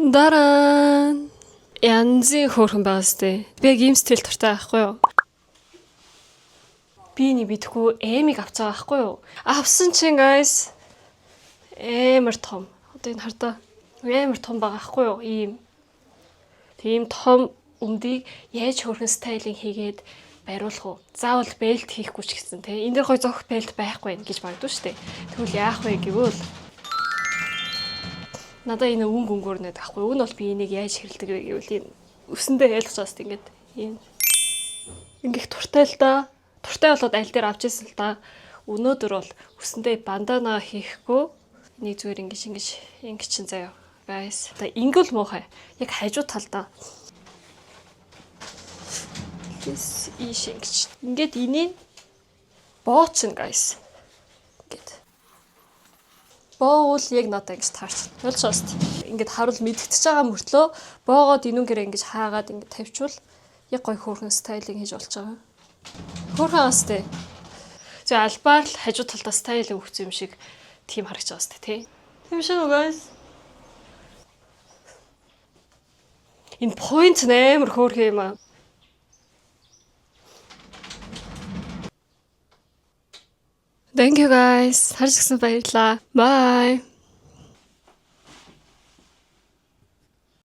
Дараа янзын хөөрхөн байгаа сте. Би яг ийм стил дуртай байхгүй юу? Би нэг бидэхгүй эмиг авч байгаа байхгүй юу? Авсан чинь guys амар том. Одоо энэ хардаа амар том байгаа байхгүй юу? Ийм. Тийм том өмдийг яаж хөөрхөн styling хийгээд бариулах уу? Заавал belt хийхгүй ч гэсэн те. Энэ дэр гой зохих belt байхгүй байх гэж магадгүй шүү дээ. Тэгвэл яах вэ гэвэл надаа энэ өнгө өнгөөр нэт байхгүй. Уг нь бол би энийг яаж хэрэлдэг вэ гэвэл энэ өсөндөө ялгаж байгаа шүү ингээд ийм ингэх туртай л да. Туртай болоод аль дээр авч ирсэн л да. Өнөөдөр бол өсөндөө бандана хийхгүй энийг зүгээр ингэж ингэж ингэ чин заяа. Guys. Одоо ингэл муухай. Яг хажуу талдаа. This ийш ингэж. Ингээд энийг боочин guys. Ингээд. Боовол яг надад ингэж таарч. Ойлгож байгаа шүү дээ. Ингээд харуул мэдэгдэж байгаа мөртлөө боогоод энүүгээрээ ингэж хаагаад ингэж тавьчвал яг гоё хөөрхөн styling хийж болж байгаа. Хөөрхөн аас тээ. Зөв албаар л хажуу талдаа styling өгсөн юм шиг тийм харагч байгаа сте тий. Тийм шиг үү guys? Энэ point амар хөөрхөн юм аа. Thank you guys. Харж гисэн баярлалаа. Bye.